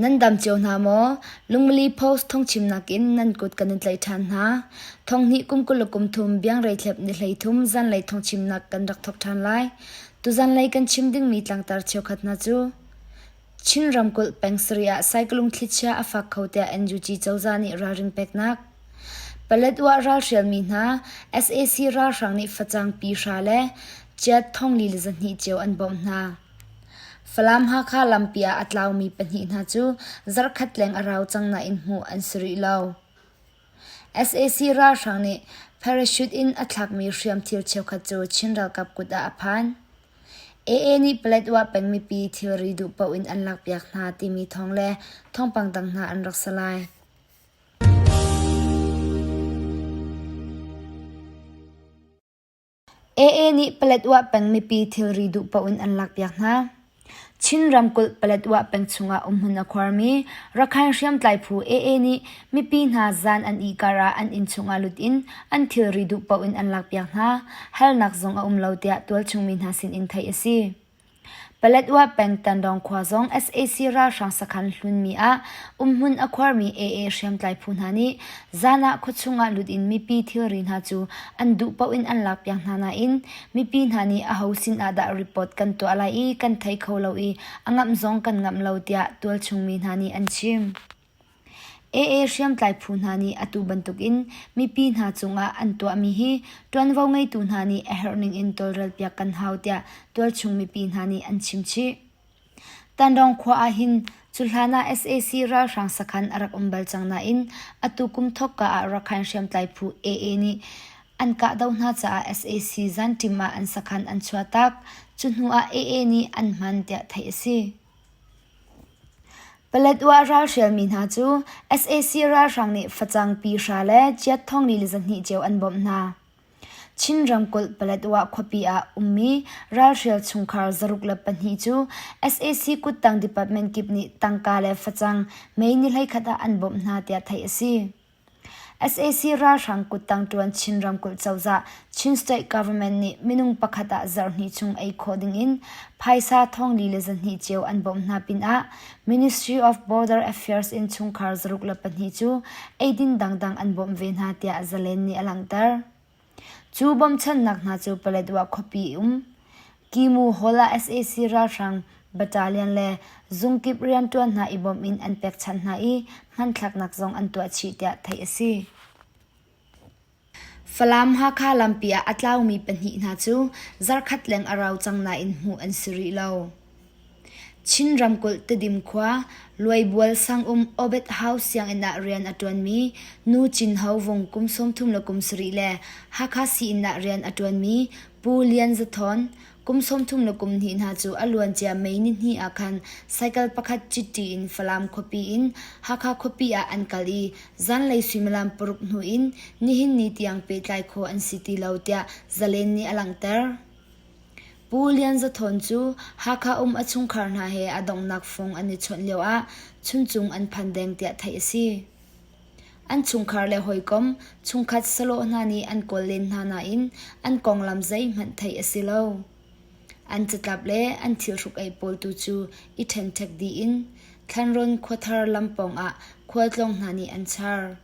Nan dam cio hna maw? Lungmili Post thawngchimnak in nan kut kan in tlaih ṭhan hna. Thonghnih kum 20 le kum thum biangreithlep ni 13 zanlei thawngchimnak kan rak thawk ṭhan lai. Tuzanlei kan chim dingmi tlangtar cheukhat hna cu Chin ramkulh peng sarih ah saikalung thlichia a fak kho tiah NUG cozah nih ralring peknak. Paletwa ralhrialmi hna sac ralhrang nih facang pi hra le ciat thongli le 200 cio an bawmh hna. Falam-Hakha lampi ah a tlaumi pahnih hna cu zarhkhat leng a rau cang nain hmuh an si rih lo. Sac ralhrang nih parachute in a thlakmi hriamthil cheukhat cu Chin ralkap kut ah a phan. AA nih Paletwa peng mipi thilri duh paoh in an lakpiak hna timi thawng le thawngpang dang hna an rak si lai. AA nih Paletwa peng mipi thilri duh paoh in an lakpiak hna. Chin ramkulh Paletwa peng chungah umhmun a khuarmi Rakhine hriamtlai phu AA nih mipi hna zan an ih kar ah an inn chungah lut in an thilri duh paoh in an lakpiak hna. Halnak zong a um lo tiah tualchung mi hna sin in theih a si. Paletwa peng Tandawng khua zong sac ralhrang sakhan hlunmi ah umhmun a khuarmi AA hriamtlai phu hna nih zan ah khuachung ah lut in mipi thilri hna cu an duh paoh in an lakpiak hna nain mipi hna nih aho sin ah dah report kan tuah lai i kan thei kho lo i a ngamh zong kan ngamh lo tiah tualchung mi hna nih an chim. AA hriamtlai phu hna nih atu bantukin mipi hna cungah an tuahmi hi ṭuanvo ngeitu hna nih a herh ning in tawlrelpiak kan hau tiah tualchung mipi hna nih an chim chih. Tanrawng khua ah hin cuhlan ah sac ralhrang sakhan a rak um bal cang nain atu kum thawkka ah Rakhine hriamtlai phu AA nih an kahdoh hna caah sac zanṭim ah an sakhan an chuahtak. Cu hnu ah AA nih an hman tiah theih a si. Paletwa ralhrialmi hna cu sac ralhrang nih facang pi hra le ciat thongli le 200 cio an bawmh hna. Chin ramkulh Paletwa khuapi ah ummi ralhrial chungkhar 62 cu sac kuttang department kip nih tangka le facang May ni 11 ah an bawmh hna tiah theih a si. Sac ralhrang kuttang ṭuan Chin ramkulh cozah Chin State Government nih minung pakhat ah zarhhnih chung ei khawh dingin phaisa thongli le 200 cio an bawmh hna pinah Ministry of Border Affairs in chungkhar 64 cu eidin dangdang an bawmh ve hna tiah Zalen nih a langhter. Cu bawmchannak hna cu Paletwa khuapi um Kimu Hall ah sac ralhrang battalion le zungkip rianṭuan hna i bawmh in an pekchanh hna i hmanthlaknak zong an tuah chih tiah theih a si. Falam-Hakha lampi ah a tlaumi pahnih hna cu zarkhat leng a rau cang nain hmuh an si rih lo. Chin ramkulh Tedim khua Luaibual sang um Obed House sianginn ah rian a ṭuanmi Nu Cin Ho Vung kum 37 le Hakha sii-inn ah rian a ṭuanmi Pu Lian Za Thawn kum 32 hna cu a luancia May nihnih ah khan cycle pakhat citṭi in Falam khuapi in Hakha khuapi ah an kal i zanlei suimilam paruk hnu in nihin ni tiang pehtlai khawh an si ti lo tiah Zalen nih a langhter. Pu Lian Za Thawn cu Hakha um a chungkhar hna he a donghnak fung an i chawnh lioah Chuncung an phan deng tiah theih a si. An chungkhar le hawikom, chungkhat salawh hna nih an kawl len hna nain an konglam zeihmanh theih a si lo. An catlap le an thil hruk-eih pawl tu cu i ṭhenṭhek dih in Thlanrawn khuathar lam pawngah khualtlawng hna nih an char.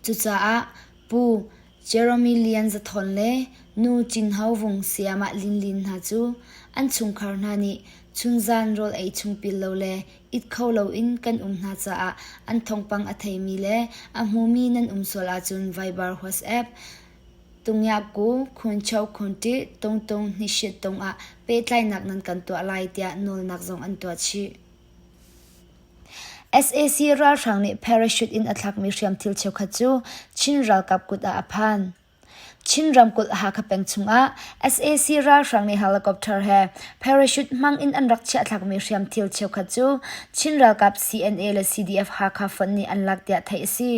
Cucaah Pu Jeremy Lian Za Thawn le Nu Cin Ho Vung sayamah Lin Lin hna cu an chungkhar hna nih chunzan rawl ei chung pil lo le it kho loin kan um hna caah an thawngpang a theimi le a hmumi nan um sual ahcun Viber, WhatsApp, Tungyaku, Khuncho Khunti, Tungtung, Hnishit tung ah pehtlainak nan kan tuah lai tiah nawlnak zong an tuah chih. Sac ralhrang nih parachute in a thlakmi hriamthil cheukhat cu Chin ralkap kut ah a phan. Chin ramkulh Hakha peng chungah sac ralhrang nih helicopter he parachute hmang in an rak chiahthlakmi hriamthil cheukhat cu Chin ralkap CNA le CDF Hakha fonh nih an lak tiah theih a si.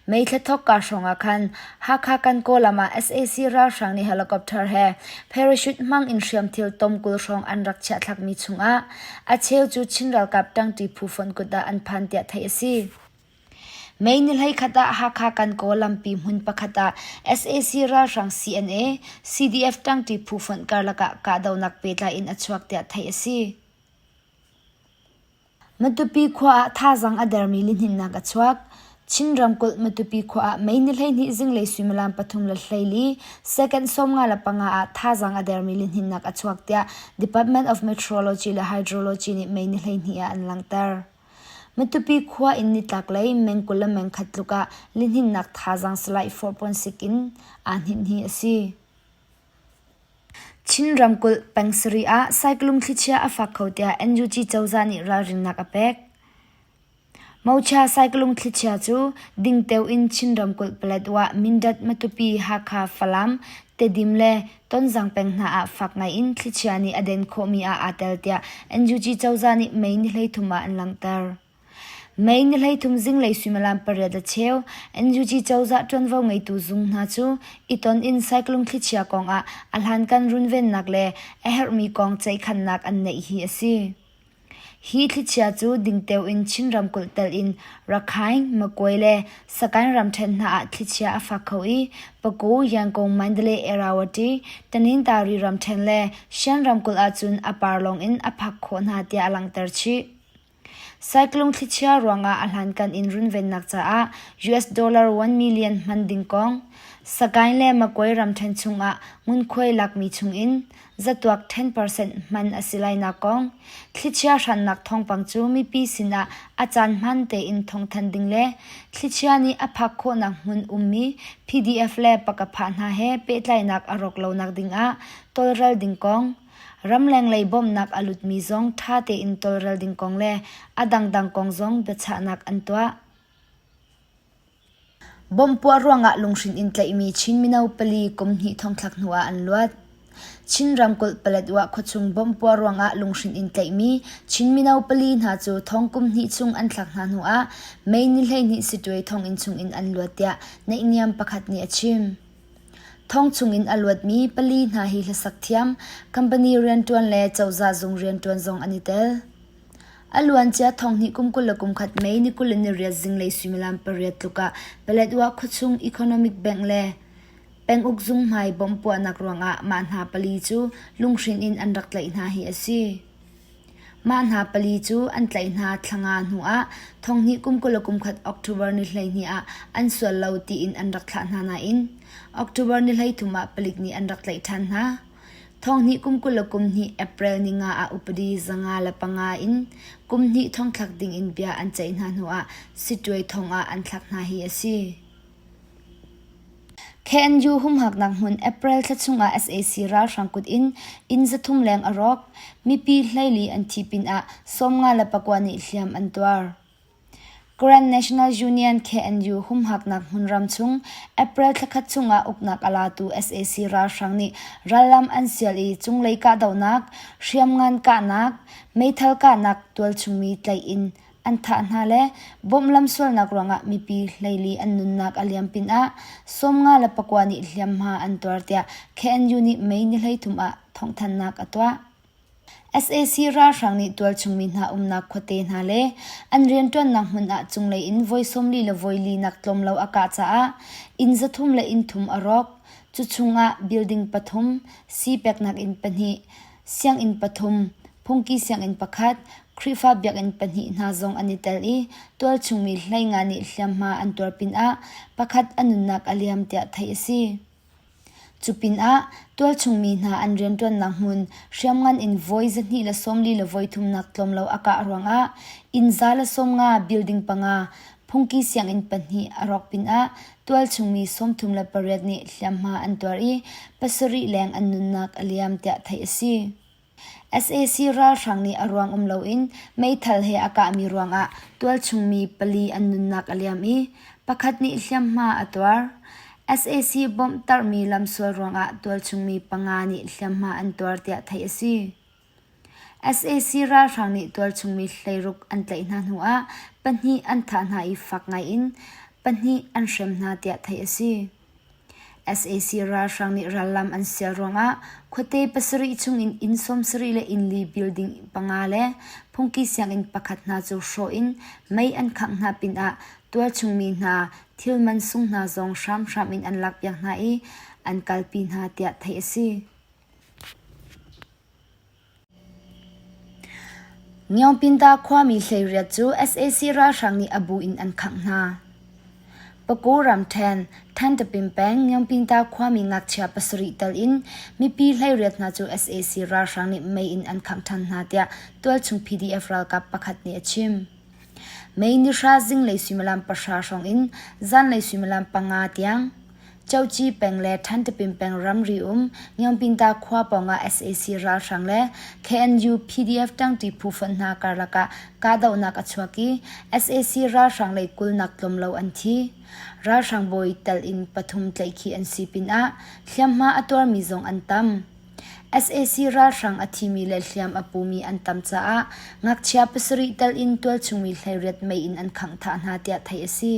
May thla thawkka hrawng ah khan Hakha Kankaw lam ah sac ralhrang nih helicopter he parachute hmang in hriamthil tom 20 hrawng an rak chiahthlakmi chungah a cheu cu Chin ralkap ṭangṭi phu fonh kut ah an phan tiah theih a si. May ni 11 ah Hakha Kankaw lampi hmun pakhat ah sac ralhrang CNA, CDF ṭangṭi phu fonh karlak ah kahdohnak pehtlai in a chuak tiah theih a si. Matupi khua ah thazaang a dermi lihninnak a chuak. Chin ramkulh Matupi khua ah May ni 12 zinglei suimilam 3:14 second 55 ah thazaang a dermi lihninnak a chuak tiah Department of Meteorology le Hydrology nih May ni 12 ah an langhter. Matupi khua in nitlaklei meng 20 le meng khat tluk ah lihninnak thazaang salai 4.6 in aa hninh hi a si. Chin ramkulh peng sarih ah saiklung thlichia a fak kho tiah NUG cozah nih ralrinnak a pek. Mocha saiklung thlichia cu dingteo in Chin ramkulh Paletwa, Mindat, Matupi, Hakha, Falam, Tedim le Tonzang peng hna ah fak ngai in thlichia nih a den khawhmi ah aa tel tiah NUG cozah nih May ni 13 ah an langhter. May ni 13 zinglei suimilam pariat a cheu, NUG cozah ṭuanvo ngeitu zung hna cu i ton in saiklung thlichia kong ah a hlankan runvennak le a herhmi kong ceihkhannak an neih hi a si. Hi thlichia cu dingteo in Chin ramkulh telh in Rakhine, Magway le Sagaing ramṭhen hna ah thlichia a fak kho i Paku, Yangon, Mandalay, Irrawaddy, Tanintari ramṭhen le Shan ramkulh ahcun a par lawng in a phak khawh hna tiah a langhter chih. Cyclone thlichia ruangah a hlankan in runvennak caah US dollar 1 million hman ding kong Sagaing le Magway ramṭhen chungah ngunkhuai lakmi chungin zatuak 10% hman a si lainak kong, thlichia hrannak thawngpang cu mipi sinah a caan hmaan tein thawngthanh ding le thlichia nih a phak khawhnak hmun ummi PDF le pakaphah hna he pehtlainak a rawk lonak dingah tawlrel ding kong, ramleng lei bawmhnak a lutmi zong ṭha tein tawlrel ding kong le a dangdang kong zong biachahnak an tuah. Bomb puah ruangah lunghrin in tlaihmi Chin mino pali kum hnih thongthlak hnu ah an luat. Chin ramkulh Paletwa khuachung bomb puah ruangah lunghrin in tlaihmi Chin mino pali hna cu thong kum hnih chung an thlak hna hnu ah May ni 12 Siṭuai thonginn chungin an luat tiah naihniam pakhat nih a chim. Thong chungin a luatmi pali hna hi hlasak thiam, company rianṭuan le cozah zung rianṭuan zong an i tel. A luancia thonghnih kum 21 May ni 28 zinglei suimilam pariat tluk ah Paletwa khuachung Economic Bank le penguk zung hmai bomb puahnak ruangah mah hna pali cu lunghrin in an rak tlaih hna hi a si. Mah hna pali cu an tlaih hna thla nga hnu ah thonghnih kum 21 October ni 12 ah an sual lo tiin an rak thlah hna nain October ni 33 ah palik nih an rak tlaih ṭhan hna. Thonghnih kum 22 April ni nga ah upadi 105 in kum hnih thongthlak dingin bia an ceih hna hnuah Siṭuai thong ah an thlak hna hi a si. KNU humhaknak hmun April thla chungah sac ralhrang kut in inn 300 leng a rawk, mipi 14 an thi pinah 54 nih hliam an tuar. Karen National Union KNU humhaknak hmunram chung April thlakhat chungah uknak a latu sac ralhrang nih rallam an sial i cunglei kahdohnak, hriamngan kahnak, meithal kahnak tualchungmi tlaih in an thah hna le bawmh lamsualnak ruangah mipi 14 an nunnak a liam pinah 54 nih hliamhma an tuar tiah KNU nih May ni 33 ah thawngthanhnak a tuah. Sac ralhrang nih tualchung mi hna umnak khuate hna le an rianṭuannak hmun ah cunglei in voi 40 le voi li nak tlawm lo a kah caah inn 300 le inn thum a rawk. Cu chungah building pathum, sii peknak inn pahnih, sianginn pathum, phungki sianginn pakhat, Khrihfa biakinn pahnih hna zong an i tel i tualchung mi 15 nih hliamhma an tuar pinah pakhat a nunnak a liam tiah theih a si. Cupinah tualchung mi hna an rianṭuannak hmun hriamngan in voi 243 nak tlawm lo a kah ruangah inn 150 building panga, phungki sianginn pahnih a rawk pinah tualchung mi 38 nih hliamhma an tuar i pasarih leng an nunnak a liam tiah theih a si. Sac ralhrang nih a ruang um loin meithal he a kahmi ruangah tualchung mi pali an nunnak a liam i pakhat nih hliamhma a tuar. Sac bomb tarhmi lamsual ruangah tualchung mi panga nih hliamhma an tuar tiah theih a si. Sac ralhrang nih tualchung mi 16 an tlaih hna hnuah pahnih an thah hna i fak ngaiin pahnih an hrem hna tiah theih a si. Sac ralhrang nih rallam an sial ruangah khuate pasarih chungin inn 70 le inn li building panga le phungki sianginn pakhat hna cu hrawh in mei an khangh hna pinah tualchung mi hna thil mansung hna zong hramhram in an lakpiak hna i an kalpi hna tiah theih a si. Nyaungpinta khuami 18 cu sac ralhrang nih a bu in an khangh hna. Paku ramṭhen, Thantapin peng Nyaungpinta khuami ngakchia pasarih tel in mipi 18 hna cu sac ralhrang nih mei in an khangh ṭhan hna tiah tualchung PDF ralkap pakhat nih a chim. May ni hra zinglei suimilam pahra hrawng in zanlei suimilam panga tiang Coci peng le Thantapin peng ramri um Nyaungpinta khua pawngah sac ralhrang le KNU PDF ṭangṭi phu fonh hna karlak ah kahdohnak a chuak i sac ralhrang lei kulnak tlawm lo an thi. Ralhrang bawi tal in pathum tlaihkhih an si pinah hliamhma a tuarmi zong an tam. Sac ralhrang a thimi le hliam a pumi an tam caah ngakchia pasarih tal in tualchungmi 18 mei in an khangh thah hna tiah theih a si.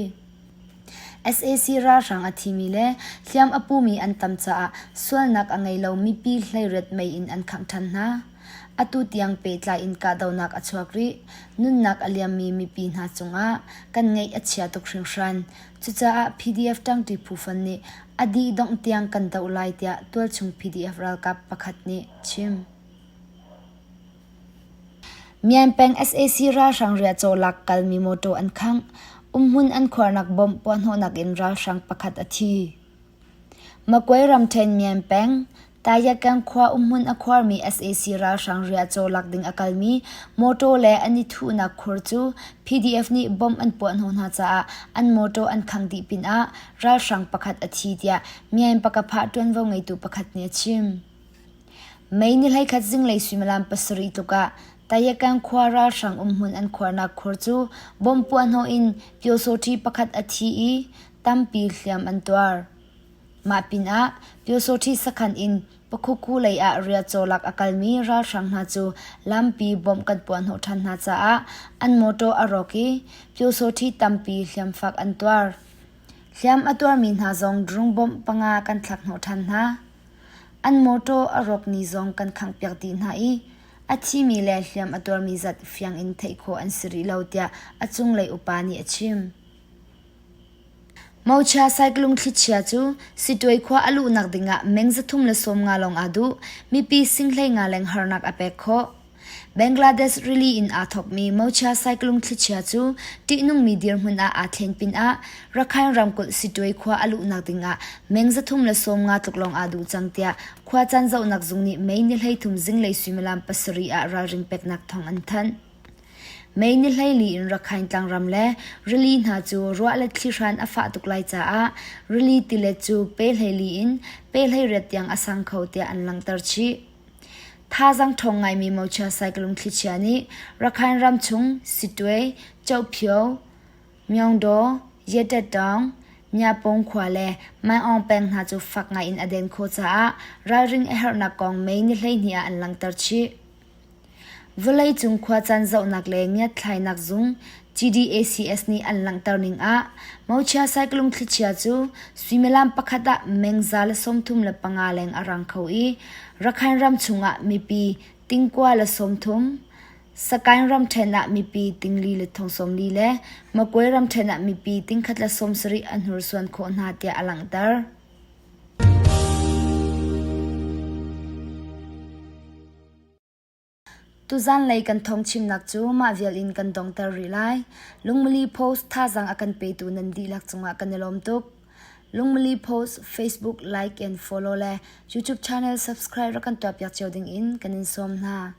Sac ralhrang a thimi le hliam a pumi an tam caah sualnak a ngei lo mipi 18 mei in an khangh ṭhan hna. Atu tiang pehtlai in kahdohnak a chuak rih. Nunnak a liammi mipi hna cungah kan ngaih a chia tuk hringhran. Cucaah PDF ṭangṭi phu fon nih a dih dongh tiang kan doh lai tiah tualchung PDF ralkap pakhat nih chim. Myanpeng sac ralhrang riahcaw lak kalmi mawṭaw an khangh. Umhmun an khuarnak bomb puahhnawhnak in ralhrang pakhat a thi. Magway ramṭhen Myanpeng, Tayakang khua umhmun a khuarmi sac ralhrang riahcaw lak ding a kalmi mawṭaw le an i thuhnak khur cu PDF nih bomb an puahhnawh hna caah an mawṭaw an khangh dih pinah ralhrang pakhat a thi tiah Myan Pakapha ṭuanvo ngeitu pakhat nih a chim. May ni 11 zinglei suimilam pasarih tluk ah Tayakang khua ralhrang umhmun an khuarnak khur cu bomb puahhnawh in Pyosawṭhi pakhat a thi i tampi hliam an tuar. Mah pinah Pyosawṭhi sakhan in Pakhuku lei ah riahcaw lak a kalmi ralhrang hna cu lampi bomb kan puahhnawh ṭhan hna caah an mawṭaw a rawk i Pyosawṭhi tampi hliamfak an tuar. Hliam a tuarmi hna zong drung bomb panga kan thlak hnawh ṭhan hna. An mawṭaw a rawk ni zong kan khanghpiak dih hna i a thimi le hliam a tuarmi zat fiang in theih khawh an si rih lo tiah a cunglei upa nih a chim. Mocha saiklung thlichia cu Siṭuai khua a luhnak dingah meng 350 lawng aa duh. Mipi sing 15 leng harnak a pek khawh. Bangladesh rili in aa thawkmi Mocha saiklung thlichia cu ṭihnungmi dirhmun ah aa thlen pinah Rakhine ramkulh Siṭuai khua a luhnak dingah meng 350 tluk lawng aa duh cang tiah khuacaan zohnak zung nih May ni 33 zinglei suimilam pasarih ah ralring peknak thawng an thanh. May ni 14 in Rakhine tlangram le rili hna cu ruah le thlihran a fah tuk lai caah rili tilet cu pe 14 in pe 18 tiang a sang kho tiah an langhter chih. Thazaang ṭhawng ngaimi Mocha saiklung thlichia nih Rakhine ram chung Sittwe, Chohphyo, Myeongdaw, Yetetdaung, Myapong khua le Maung peng hna cu fak ngaiin a den khawh caah ralring a herhnak kong May ni 12 ah an langhter chih. Vawleicung khuacaan zohnak le ngiatthlainak zung GDACS nih an langhter ning ah Mochia saiklung thlichia cu suimilam pakhat ah meng 135 leng a rang kho i Rakhine ram chungah mipi tingkua le 30, Sagaing ramṭhen ah mipi tingli le thong 40 le Magway ramṭhen ah mipi tingkhat le 70 a hnursuan khawh hna tiah a langhter. Tuzanlei kan thawngchimnak cu mah vial in kan donghter rih lai. Lungmili Post thazaang a kan petu nan dihlak cungah kan i lawm tuk. Lungmili Post Facebook like and follow le YouTube channel subscribe rak kan tuahpiak cio ding in kan in sawm hna.